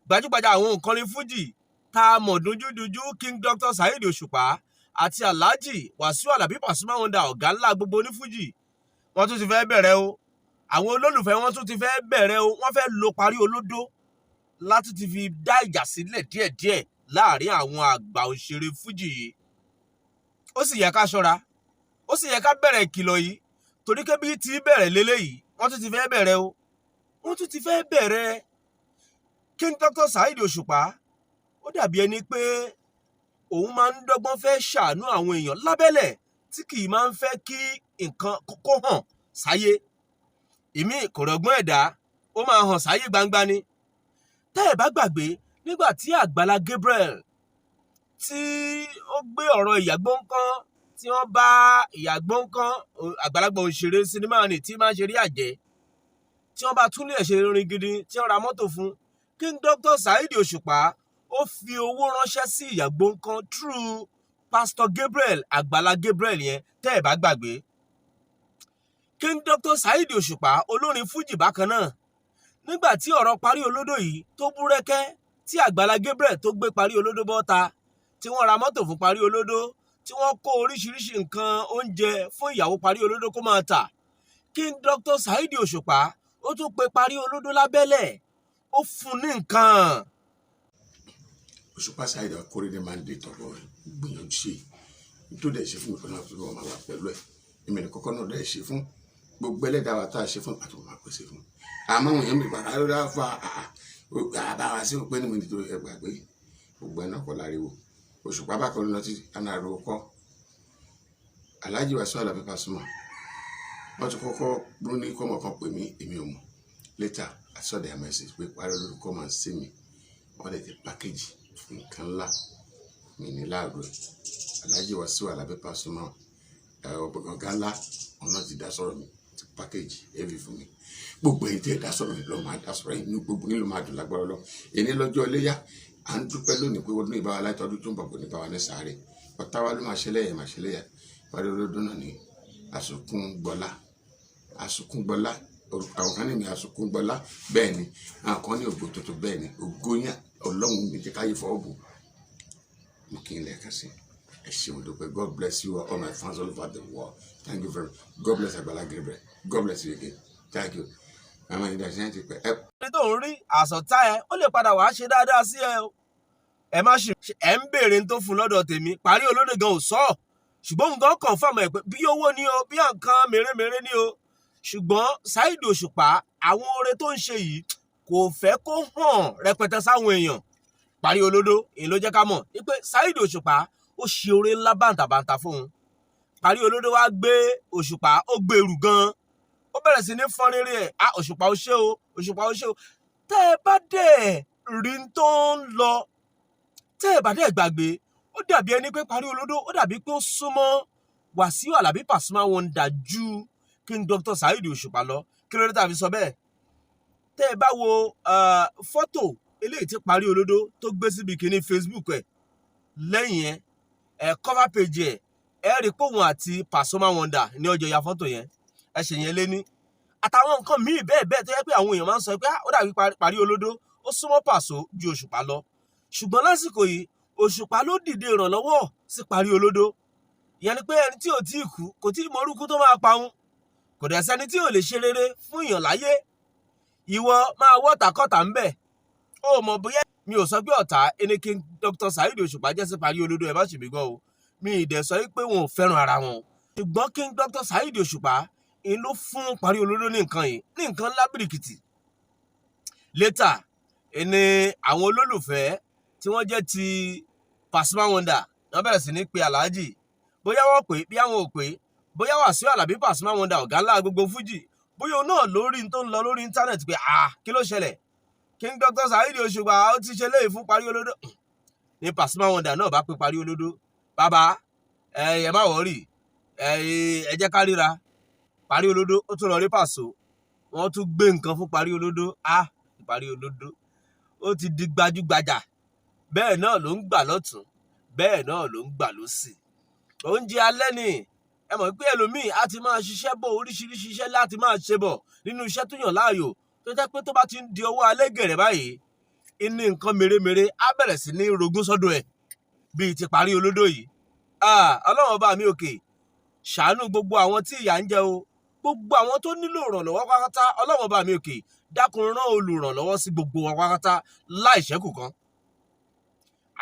Gbajúgbajà àwọn òǹkọrin fújì tá a mọ̀ dunjúdunjú, King Dr. Saheed Òṣùpá àti Alhaji Wasiu Alabi Pasuma Wonder, ọ̀gá ńlá gbogbo onífújì, wọ́n tún ti fẹ́ bẹ̀rẹ̀ o. Àwọn olólùfẹ́ wọn tún ti fẹ́ bẹ̀rẹ̀ o. Wọ́n fẹ́ lo Parí Olódó láti ti fi dá ìjà sílẹ̀ díẹ̀díẹ̀ láàrin àwọn àgbà òṣèré fújì yìí. Ó sì yẹ ká ṣọ́ra, ó sì yẹ ká bẹ̀rẹ̀ ìkìlọ̀ yìí, torí kébí tí bẹ̀rẹ̀ léléyìí, wọ́n tún ti fẹ́ bẹ̀rẹ̀ o, wọ́n tún ti fẹ́ bẹ̀rẹ̀. King Dr. Saheed Òṣùpá, ó dàbí ẹni pé òun máa ń dọ́gbọ́n fẹ́ ṣàánú àwọn èèyàn lábẹ́lẹ̀, tí kì í máa ń fẹ́ kí nǹkan kó hàn sáyé. Ìmí kò rọgbọ́n ẹ̀dá, ó máa hàn sáyé gbangba ni. Tẹ́ ẹ̀ bá gbàgbé, nígbà tí Àgbàlá Gabriel tí ó gbé ọ̀rọ̀ Ìyá Gbọ̀ǹkan, tí wọ́n bá Ìyá Gbọ̀ǹkan, àgbàlagbà òṣèré sinimá ni tí máa ń ṣeré àjẹ́, tí wọ́n bá tún lè ṣe irin gidi, tí wọ́n ra mọ́tò fún King Dr. Saheed Òṣùpá, ó fi owó ránṣẹ́ sí Ìyá Gbọ̀ǹkan through Pastor Gabriel, Àgbàlá Gabriel yẹn. Tẹ́ ẹ̀ bá gbàgbé, King Dr. Saheed Òṣùpá, olórin fújì bákan náà, nígbà tí ọ̀rọ̀ Parí Olódò yìí tó búrẹ́kẹ́, tí Àgbàlá Gabriel tó gbé Parí Olódò bọ́ta, tí wọ́n ra mọ́tò fún Parí Olódò, tí wọ́n kó oríṣiríṣi nǹkan oúnjẹ fún ìyàwó Parí Olódò kó máa tà, King Dr. Saheed Òṣùpá ó tún pe Parí Olódò lábẹ́lẹ̀, ó fún ní nǹkan. Òṣùpá Saheed Akóredé máa ń dé tọ̀rọ̀ ẹ̀ gbìyànjú ṣe tó dẹ̀ ṣe fún mi pẹ̀lú àtúntò máa wà pẹ̀lú ẹ̀. Èmi ní kọ́kọ́ náà dẹ̀ ṣe fún gbogbo ẹlẹ́dàá wa tá a ṣe fún àti wọn máa pèsè fún. Àmọ́ àwọn èèyàn mi bàrà ló dá fa àbá wa sí pé ní mi nítorí ẹ gbàgbé gbogbo ẹ̀ náà kọ́ láriwo. Òṣùpá bákan lọ títí àná àrò kọ́ Alhaji Wasiu Alabi Pasuma. Wọ́n ti kọ́kọ́ ló ní kọ́mọ kan pè mí, èmi ò mọ̀. Later I saw their message pé Parí Olódò máa ń sí mi. Wọ́n dẹ̀ ti package fún nǹkan ńlá mi ní láàárọ̀ ẹ̀. Alhaji Wasiu Alabi Pasuma, ọ̀gá ńlá, ọ̀nà ti dá sọ̀rọ̀ mi, ti package heavy fún mi. Gbogbo ẹ̀yin tí ẹ dá sọ̀rọ̀ mi lọ́ máa dá sọ̀rọ̀ yìí ní gbogbo yín ló máa dùn lágbára lọ. Èní lọ́jọ́ iléyà, à ń dúpẹ́ lónìí pé ọdún ìbáwa láti ọdún tó ń bọ̀ kò ní bá wa ní sáré. Ọ̀tá wa ló máa ṣe lẹ́yìn, máa ṣe lẹ́yà. Parí Olódò náà ní àsùnkún gbọ́lá, àsùnkún gbọ́lá. Àwọn kan ní mi àsùnkún gbọ́lá, bẹ́ẹ̀ ni àwọn kan ní ògo tuntun, bẹ́ẹ̀ ni ògo yẹn. Ọlọ́run ní jẹ́ káyé fọwọ́ bò. Mo kí n lẹ́ẹ̀kan sí, ẹ ṣeun, dúpẹ́. God bless you all, my fans all over the world. Thank you very much. God bless Agbala Gabriel. God bless you again. Thank you. Mama ní dàsí ti pẹ́ ẹ. Ẹni tó ń rí àsọ̀tá ẹ, ó lè padà wàá ṣe dáadáa sí ẹ o. Ẹ má ṣe ẹ ń béèrè tó fún lọ́dọ̀ tèmi. Parí Olódò gan ò sọ ọ́, ṣùgbọ́n nǹkan confirm ẹ̀ pé bí owó ni o, bí nǹkan mèremère ni o. Ṣùgbọ́n Saheed Òṣùpá, àwọn oore tó ń ṣe yìí, kò fẹ́ kó hàn rẹpẹtẹ sáwọn èèyàn. Parí Olódò èyí ló jẹ́ ká mọ̀ wípé Saheed Òṣùpá ó ṣe oore ńlá bàǹtàbàǹtà fóun. Parí Olódò wá gbé Òṣùpá, ó gbèrú gan, ó bẹ̀rẹ̀ sí ní fọ́n rere ẹ̀. Ah, Òṣùpá, ó ṣe o. Òṣùpá, ó ṣe o. Tẹ́ ẹ bá dẹ̀ rí n tó ń lọ, tẹ́ ẹ bá dẹ̀ gbàgbé, ó dàbí ẹni pé Parí Olódò, ó dàbí pé ó súnmọ́ Wàsíù Àlàbí Pasuma Wonder ju King Dr. Saheed Òṣùpá lọ. Kí ló dé tàbí sọ bẹ́ẹ̀? Tẹ́ ẹ bá wo fọ́tò eléyìí tí Parí Olódò tó gbé síbi kìíní Facebook ẹ̀ lẹ́yìn yẹn, ẹ̀ cover page ẹ̀, ẹ rí pé òun àti Pasuma Wonder ní ọjọ́ ya fọ́tò yẹn. Ẹ ṣe yẹn lé ní àtàwọn nǹkan míì bẹ́ẹ̀ bẹ́ẹ̀ tó yẹ pé àwọn èèyàn máa ń sọ pé ó dàbí Parí Olódò ó súnmọ́ Pàṣọ ju Òṣùpá lọ. Ṣùgbọ́n lásìkò yìí, Òṣùpá ló dìde ìrànlọ́wọ́ sí Parí Olódò. Ìyẹn ni pé ẹni tí ò tí ì kú kò tí ì mọ orúkú tó máa pa òun. Kò dẹ̀ sẹ́ni tí ò lè ṣe rere fún èèyàn láyé. Ìwọ máa wọ́ ọ̀tàkọ́tà ń bẹ̀, ó mọ̀ bóyá. Mi ò sọ pé ọ̀tá ẹni King Dr. Saheed Òṣùpá jẹ́ sí Parí Olódò, ẹ má ṣe mí gbọ́ o. Mi ì dẹ̀ sọ pé wọn ò fẹ́ràn ara wọn, ṣùgbọ́n King Dr. Saheed Òṣùpá ń ló fún Parí Olódò ní nǹkan yìí, ní nǹkan ńlá bìrìkìtì. Later ẹni àwọn olólùfẹ́ tí wọ́n jẹ́ ti Pasuma Wonder, wọ́n bẹ̀rẹ̀ sí ní pe Alhaji. Bóyá wọ́n pè, bí àwọn ò pè, bóyá Wàsíù Àlàbí Pasuma Wonder, ọ̀gá ńlá gbogbo fújì, bóyá òun náà lórí tó ń lọ lórí íńtánẹ̀tì pé, ah, kí ló ṣẹlẹ̀? King Dr. Saheed Òṣùpá ó ti ṣe léyìí fún Parí Olódò. Ní Pasuma Wonder náà bá pe Parí Olódò, "Bàbá ẹ, ẹ má worry, ẹ ẹ jẹ́ ká ríra." Parí Olódò ó tún lọ rí Pàṣọ, wọ́n tún gbé nǹkan fún Parí Olódò. Ah, Parí Olódò ó ti di gbajúgbajà. Bẹ́ẹ̀ náà ló ń gbà lọ́tún, bẹ́ẹ̀ náà ló ń gbà lọ́sì. Oúnjẹ alẹ́ ni. Ẹ mọ̀ pé ẹlòmíì á ti máa ṣiṣẹ́ bọ̀, oríṣiríṣi iṣẹ́ láti máa ṣe bọ̀ nínú iṣẹ́ tó yàn láàyò, tó jẹ́ pé tó bá ti ń di ọwọ́ alẹ́ gẹ̀rẹ́ báyìí, Ní nǹkan mèremère á bẹ̀rẹ̀ sí ní rogún sọ́dọ̀ ẹ̀ bíi ti parí olódò yìí. Ọlọ́run ọba mi òkè, ṣàánú gbogbo àwọn tí ìyà ń jẹ o, gbogbo àwọn tó nílò ìrànlọ́wọ́ pátá. Ọlọ́run ọba mi òkè, dákun, rán olùrànlọ́wọ́ sí gbogbo wọn pátá láì ṣẹ́kù kan.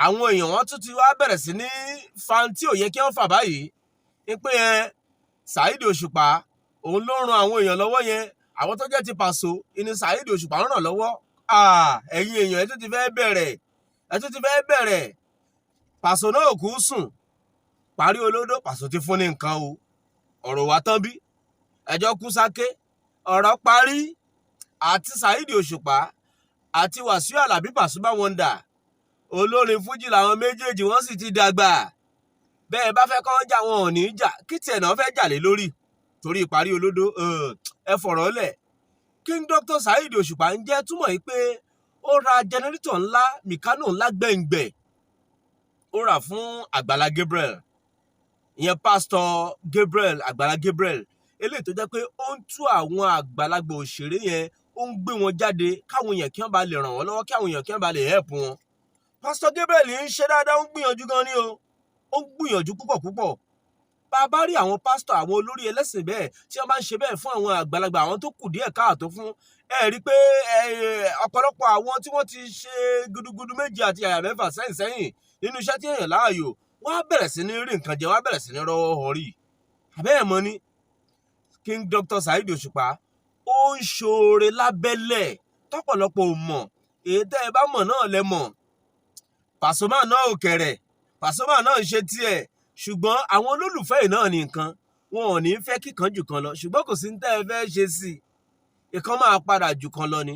Àwọn èèyàn, wọn tún ti wá bẹ̀rẹ̀ sí ní fan tí ò yẹ kí wọ́n fà báyìí ní pé ẹ Saheed Òṣùpá, òun ló ń ran àwọn èèyàn lọ́wọ́ yẹn. Àwọn tó jẹ́ ti Pàṣọ ìní Saheed Òṣùpá ń ràn lọ́wọ́. Ẹ̀yin èèyàn, ẹ tún ti fẹ́ bẹ̀rẹ̀, ẹ tún ti fẹ́ bẹ̀rẹ̀. Pàṣọ náà kú sùn parí olódó. Pàṣọ ti fún ní nǹkan o. Ọ̀rọ̀ wa tán bí ẹjọ́ kú sáké, ọ̀rọ̀ parí. Àti Saheed Òṣùpá àti Wàsíù Àlàbí Pasuma Wonder, olórin fújì làwọn méjèèjì, wọ́n sì ti dàgbà. Bẹ́ẹ̀ bá fẹ́ kọ́ jà, wọn ò ní jà. Kí tiẹ̀ náà fẹ́ jà lé lórí torí ìparí olódó? Ẹ fọ̀rọ̀ lẹ̀. King Dr. Saheed Òṣùpá ń jẹ́ túmọ̀ yìí pé ó ra generator ńlá, Mikano ńlá gbẹ̀ngbẹ̀, ó rà fún Àgbàlá Gabriel, ìyẹn Pásítọ̀ Gabriel, Àgbàlá Gabriel eléyìí tó jẹ́ pé ó ń tú àwọn àgbàlagbà òṣèré yẹn, ó ń gbé wọn jáde káwọn èèyàn kí wọ́n bá lè ràn wọ́n lọ́wọ́, kí àwọn èèyàn kí wọ́n bá lè help wọn. Pásítọ̀ Gabriel ń ṣe dáadáa, ó ń gbìyànjú gan ni o, ó ń gbìyànjú púpọ̀ púpọ̀. Bá a bá rí àwọn pásítọ̀, àwọn olórí ẹlẹ́sìn bẹ́ẹ̀ tí wọ́n bá ń ṣe bẹ́ẹ̀ fún àwọn àgbàlagbà, àwọn tó kù díẹ̀ káàtó fún, ẹ rí i pé ọ̀pọ̀lọpọ̀ àwọn tí wọ́n ti ṣe gudugudu méje àti àyà mẹ́fà sẹ́yìn sẹ́yìn nínú iṣẹ́ tí èèyàn láàyò, wọ́n á bẹ̀rẹ̀ sí ní rí nǹkan jẹ, wọ́n á bẹ̀rẹ̀ sí ní rọ́wọ́ họrí. Àbẹ́ẹ̀ mọ́ ni King Dr. Saheed Òṣùpá, ó ń ṣoore lábẹ́lẹ̀ tọ́pọ̀lọpọ̀ ò mọ̀. Èyí tẹ́ ẹ bá mọ̀ náà lẹ mọ̀. Pasuma náà ò kẹ̀rẹ̀, Pasuma náà ń ṣe tiẹ̀, ṣùgbọ́n àwọn olólùfẹ́ yìí náà ní nǹkan wọn ò ní fẹ́ kíkan jù kan lọ, ṣùgbọ́n kò sí ní tẹ́ ẹ fẹ́ ṣe sí i, ìkan máa padà jù kan lọ ni.